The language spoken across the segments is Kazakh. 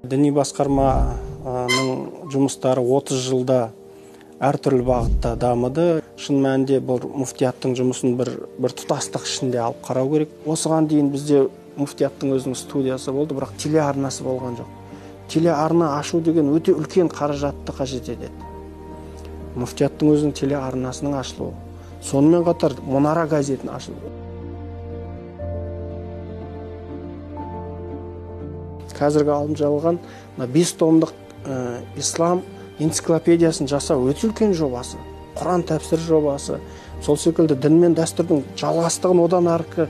Діни басқарманың жұмыстары 30 жылда әртүрлі бағытта дамыды. Шын мәнінде бұл муфтияттың жұмысын бір тұтастық ішінде алып қарау керек. Осыған дейін бізде муфтияттың өзінің студиясы болды, бірақ телеарнасы болған жоқ. Телеарна ашу деген өте үлкен қаражатты қажет етеді. Муфтияттың өзінің телеарнасының ашылуы. Сонымен қатар Мұнара газетін ашылу. Қазіргі алып жалған мына 5 томдық ислам энциклопедиясын жасау өте үлкен жобасы. Құран тәпсір жобасы. Сол секілді дін мен дәстүрдің жалғастығын одан ары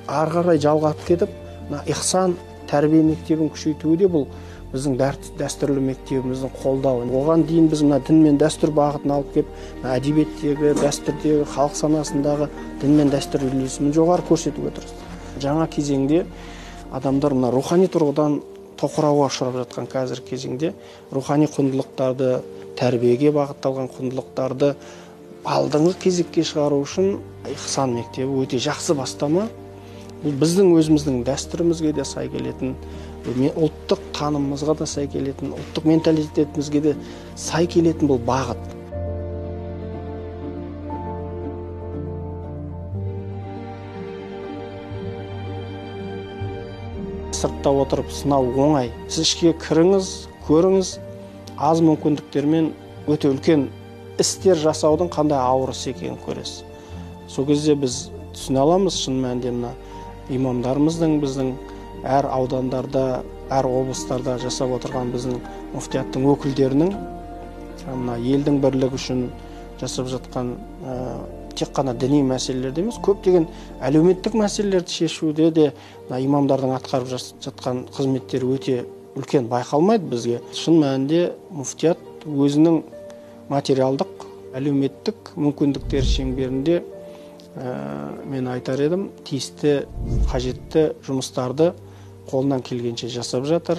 қарай жалғап кетіп, мына Ихсан тәрбие мектебін күшейтуі де бұл біздің дәстүрлі мектебіміздің қолдауы. Оған дейін біз мына дін мен дәстүр бағытын алып келіп, мына әдебиеттегі, дәстүрдегі, халық санасындағы дін мен дәстүр үйлесімін жоғары көрсетуге тырыстық. Жаңа кезеңде адамдар мына рухани тұрғыдан тоқырауға ұшырап жатқан қазіргі кезеңде рухани құндылықтарды, тәрбиеге бағытталған құндылықтарды алдыңғы кезекке шығару үшін Ихсан мектебі өте жақсы бастама. Бұл біздің өзіміздің дәстүрімізге де сай келетін, ұлттық танымымызға да сай келетін, ұлттық менталитетімізге де сай келетін бұл бағыт. Сыртта отырып сынау оңай. Сіз ішке кіріңіз, көріңіз, аз мүмкіндіктермен өте үлкен істер жасаудың қандай ауыр іс екенін көресіз. Сол кезде біз түсіне аламыз, шын мәнінде мына имамдарымыздың, біздің әр аудандарда, әр облыстарда жасап отырған біздің муфтияттың өкілдерінің мына елдің бірлігі үшін жасап жатқан тек қана діни мәселелерде емес, көптеген әлеуметтік мәселелерді шешуде де мына имамдардың атқарып жатқан қызметтері өте үлкен байқалмайды бізге. Шын мәнінде муфтият өзінің материалдық, әлеуметтік мүмкіндіктері шеңберінде мен айтар едім, тиісті қажетті жұмыстарды қолынан келгенше жасап жатыр.